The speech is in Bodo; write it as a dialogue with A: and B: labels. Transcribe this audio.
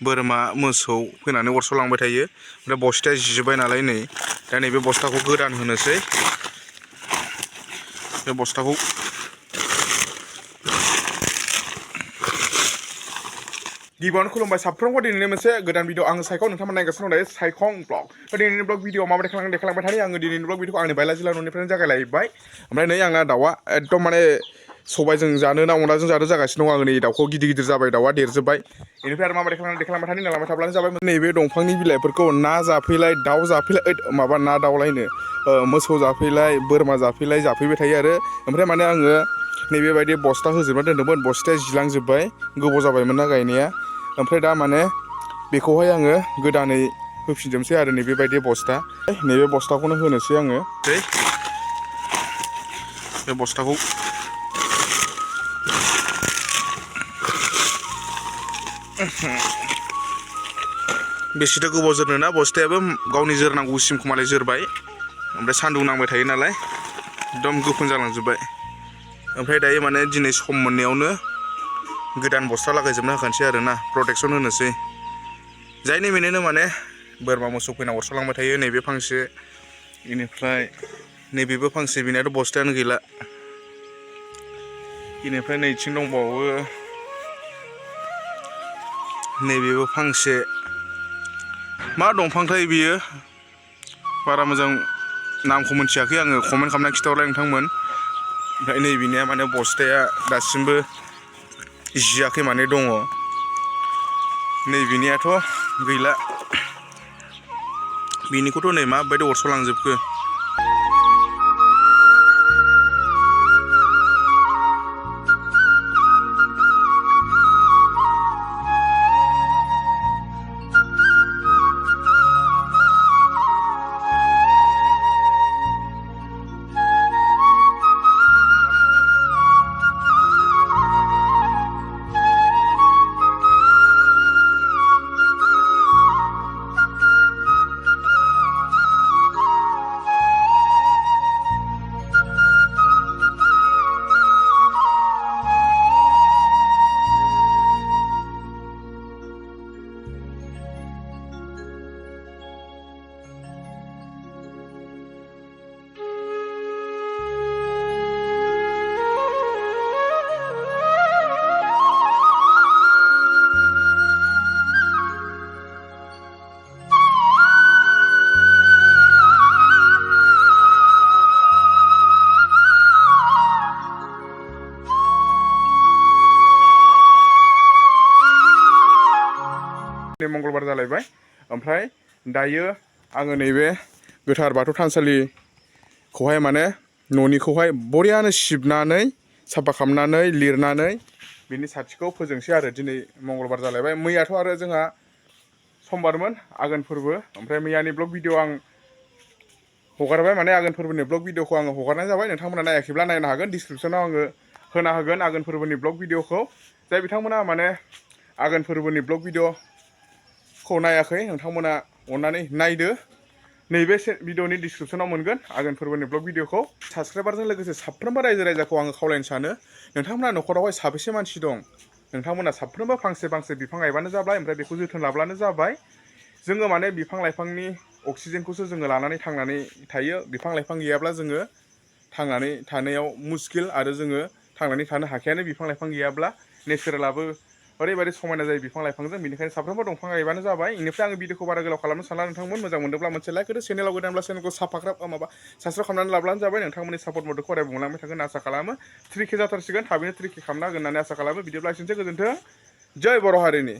A: बोरमा मोसौ फैनानै अरस'लांबाय थायो ओमफ्राय बस्थाया जिजोब्बाय नालाय नै दा नैबे बस्थाखौ गोदान होनोसै बे बस्थाखौ गिबियावनो खुलुमबाय साफ्रोमबो दिनैनि मोनसे गोदान भिडिअ आङो सायखं नोंथांमोन नायगासिनो दं दायो सायखं ब्लग दिनैनि ब्लग भिडिअ माबायदि देखायलांबाय थायो आङो दिनैनि ब्लग भिडिअखौ आंनि बायला जिल्ला न'निफ्रायनो जागायलायबाय ओमफ्राय नै आंना दाउआ एकदम माने सबायजों जानो ना अनलाजों जानो जागासिनो दं आङो नै दाउखौ गिदिर गिदिर जाबाय दाउआ देरजोब्बाय बेनिफ्राय आरो माबायदि देखायलांबाय थानो नायलांबाय थाब्लानो जाबाय नैबे दंफांनि बिलाइफोरखौ ना जाफैलाय दाउ जाफैलाय माबा ना दाउलायनो मोसौ जाफैलाय बोरमा जाफैलाय जाफैबाय थायो आरो ओमफ्राय माने आङो नैबेबायदि बस्ता होजोबना दोन्दोंमोन बस्ताया जिलांजोब्बाय गोबाव जाबायमोन ना गायनाया ओमफ्राय दा माने बेखौहाय आङो गोदानै होफिनजोबसै आरो नैबेबायदि बस्ता नैबे बस्ताखौनो होनोसै आङो बे बस्ताखौ बेसेथ' गोबाव जोरनो ना बस्तायाबो गावनि जोरनांगौसिमखौ मालाय जोरबाय ओमफ्राय सान्दुं नांबाय थायो नालाय एकदम गोफोन जालांजोब्बाय ओमफ्राय दायो माने दिनै सम मोननायावनो गोदान बस्ता लागायजोबना होखानोसै आरो ना प्रटेकसन होनोसै जायनि मिनैनो माने बोरमा मोसौ फैना अरस'लांबाय थायो नैबे फांसे बेनिफ्राय नैबेबो फांसे बेनियाथ' बस्तायानो गैला बेनिफ्राय नैथिं दंबावो नैबेबो फांसे मा दंफांथाय बियो बारा मोजां नामखौ मिथियाखै आङो कमेन्ट खालामना खिथाहरलाय नोंथांमोन ओमफ्राय नैबेनिया माने बस्ताया दासिमबो जियाखै माने दङ नैबेनियाथ' गैला बेनिखौथ' नै माबायदि अरस'लांजोबखो मंगलबार जालायबाय ओमफ्राय दायो आङो नैबे गोथार बाथौ थानसालिखौहाय माने न'निखौहाय बरियानो सिबनानै साफा खालामनानै लिरनानै बिनि साथिखौ फोजोंसै आरो दिनै मंगलबार जालायबाय मैयाथ' आरो जोंहा समबारमोन आघोन फोरबो ओमफ्राय मैयानि ब्लग भिडिअ आं हगारबाय माने आघोन फोरबोनि ब्लग भिडिअखौ आङो हगारनाय जाबाय नोंथांमोना नायाखैब्ला नायनो हागोन डिसक्रिपसनाव आङो होना होगोन आघोन फोरबोनि ब्लग भिडिअखौ जाय बिथांमोना माने आघोन फोरबोनि ब्लग भिडिअखौ नायाखै नोंथांमोना अननानै नायदो नैबे भिडिअनि डिसक्रिपसनाव मोनगोन आघोन फोरबोनि ब्लग भिडिअखौ साबस्क्राइबारजों लोगोसे साफ्रोमबो रायजो राजाखौ आङो खावलायनो सानो नोंथांमोना न'खरावहाय साबेसे मानसि दं नोंथांमोना साफ्रोमबो फांसे फांसे बिफां गायबानो जाबाय ओमफ्राय बेखौ जोथोन लाब्लानो जाबाय जोङो माने बिफां लाइफांनि अक्सिजेनखौसो जोङो लानानै थांनानै थायो बिफां लाइफां गैयाब्ला जोङो थांनानै थानायाव मुस्किल आरो जोङो थांनानै थानो हाखायानो बिफां लाइफां गैयाब्ला नेचारेलाबो ओरैबायदि समायना जायो बिफां लाइफांजों बेनिखायनो साफ्रोमबो दंफां गायबानो जाबाय बेनिफ्राय आङो भिडिअखौ बारा गोलाव खालामनो सानला नोंथांमोन मोजां मोनदोंब्ला मोनसे लाइक होदो चेनेलाव गोदानब्ला चेनेलखौ साबस्क्राइब खालामनानै लाब्लानो जाबाय नोंथांमोननि सापर्ट मददखौ अराय बुंलांबाय थागोन आसा खालामो 3K जाथारसिगोन थाबैनो 3K खालामना होगोन होननानै आसा खालामो बिदिब्ला एसेनोसै गोजोन्थों जय बर' हारिनि